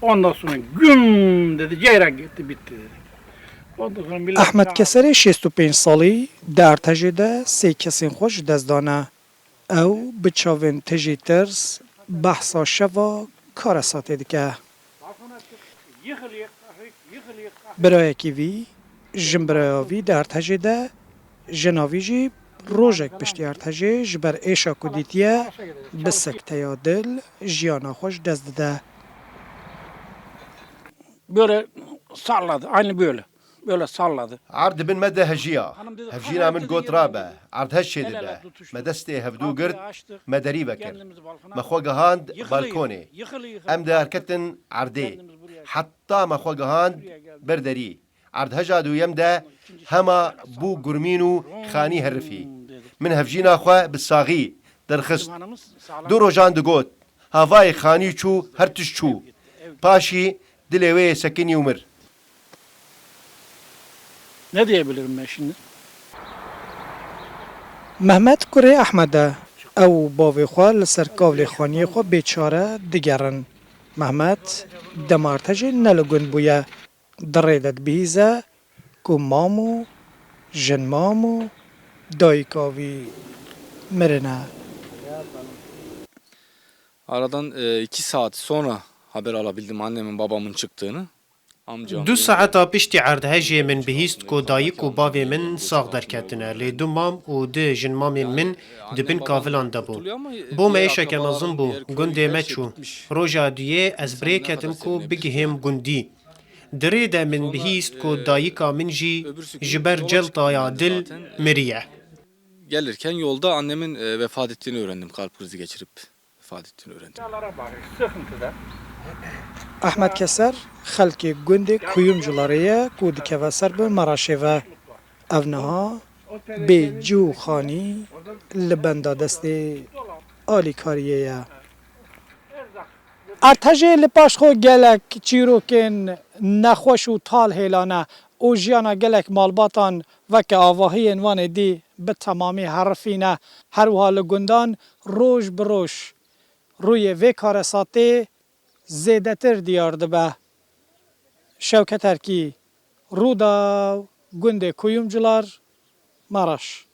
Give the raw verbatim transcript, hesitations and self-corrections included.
Ondan sonra güm dedi, cayrak gitti, bitti dedi. Ondan sonra millet Ehmed Keserê şêst û pênc salî di erdhejê de sê kesên xwe ji dest dane. Ew bi çavên tijî tirs behsa şeva karesatê dike. Birayekî vî, jinbiraya vî di erdhejê de, jina vî jî rojek piştî erdhejê ji ber êşa ku dîtiye bi sekteya dil jiyana xwe ji dest dide. Böyle salladı, aynı böyle. Böyle salladı. Erd di bin me de hejiya. Hevjîna min got rabe, erdhej çêdibe. Me destê hevdû girt, me derî vekir. Me xwe gihand balkonê. Em derketin erdê. Heta me xwe gihand ber derî. Erdheja duyem de hema bû gurmîn û xanî herifî. Min hevjîna xwe bi saxî derxist. Du rojan digot, havayê xanî çû, her tişt çû. Paşî dilê wê yê sekinî û mir. Ne diyebilirim ben şimdi? Mehmet kurê Ehmed e. Ew û bavê xwe li ser kavlê xaniyê xwe bêçare digerin. Mehmet dema erdhejê ne li gund bûye. Di rê de dibihîze ku mam û jinmam û dayika wî mirine. Aradan, e, iki saat sonra haber alabildim annemin babamın çıktığını. Amcam Du saeta piştî erdhejê min bihîst ku dayik û bavê min sax derketine, lê du mam û du jinmamên min di bin kavilan de bûn. Bo me êşeke mezin bû, gundê me çû. Roja duyê ez bi rê ketim ku bigihêm gundî. Di rê de min bihîst ku dayika min jî ji ber celtaya dil miriye. Gelirken yolda annemin, e, vefat ettiğini öğrendim, kalp krizi geçirip vefat ettiğini öğrendim. Ehmed Keser xelkê gundê Kuyumcularê ye ku dikeve ser bi Meraşê ve. Ev niha bê cî û xanî li benda destê alîkariyê ye. Erdhejê li paş xwe gelek çîrokên nexweş û talhêlan e û jiyana gelek malbatan weke avahiyên wan ê dî bi temamî herifîne. Her wiha li gundan roj bi roj rûyê vê karesatê zêdetir diyar dibe. Şewket Erkî, Rûdaw, gundê Kuyumcular, Maraş.